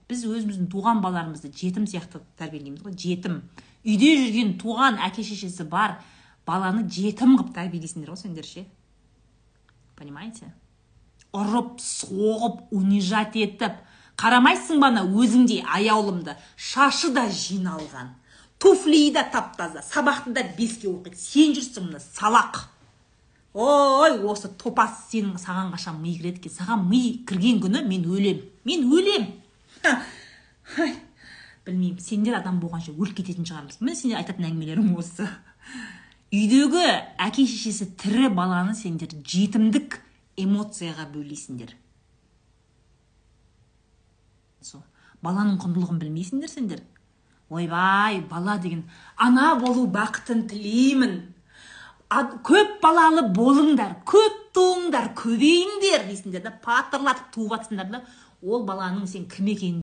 Біз өзіміздің туған балаларымызды жетім сияқты тәрбиелейміз ғой. Жетім, үйде жүрген, туған әке шешесі бар баланы жетім қылып тәрбиелейсіңдер ғой сендер ше, понимаете? Ұрып соғып, унижать етіп. Қарамайсың ба, ана өзіңдей аяулымды, шашы да жиналған, туфлиі да тап таза, сабақты да 5-ке оқиды, сен жүрсің мына салақ. Ой, осы топас сенің, саған қашан ми кіреді екен? Саған ми кірген күні мен өлем, мен өлем. Білмеймін, сендер адам болғанша өліп кететін шығармыз. Міне, сендер айтатын әңгімелерің осы. Үйдегі әке шешесі тірі баланы сендер жетімдік эмоцияға бөлейсіңдер. Сол баланың құндылығын білмейсіңдер сендер. Ойбай, бала деген, ана болу бақытын тілеймін, көп балалы болыңдар, көп туыңдар, көбейіңдер дейсіңдер да, патырлатып туып жатсыңдар да, ол баланың сен кім екенін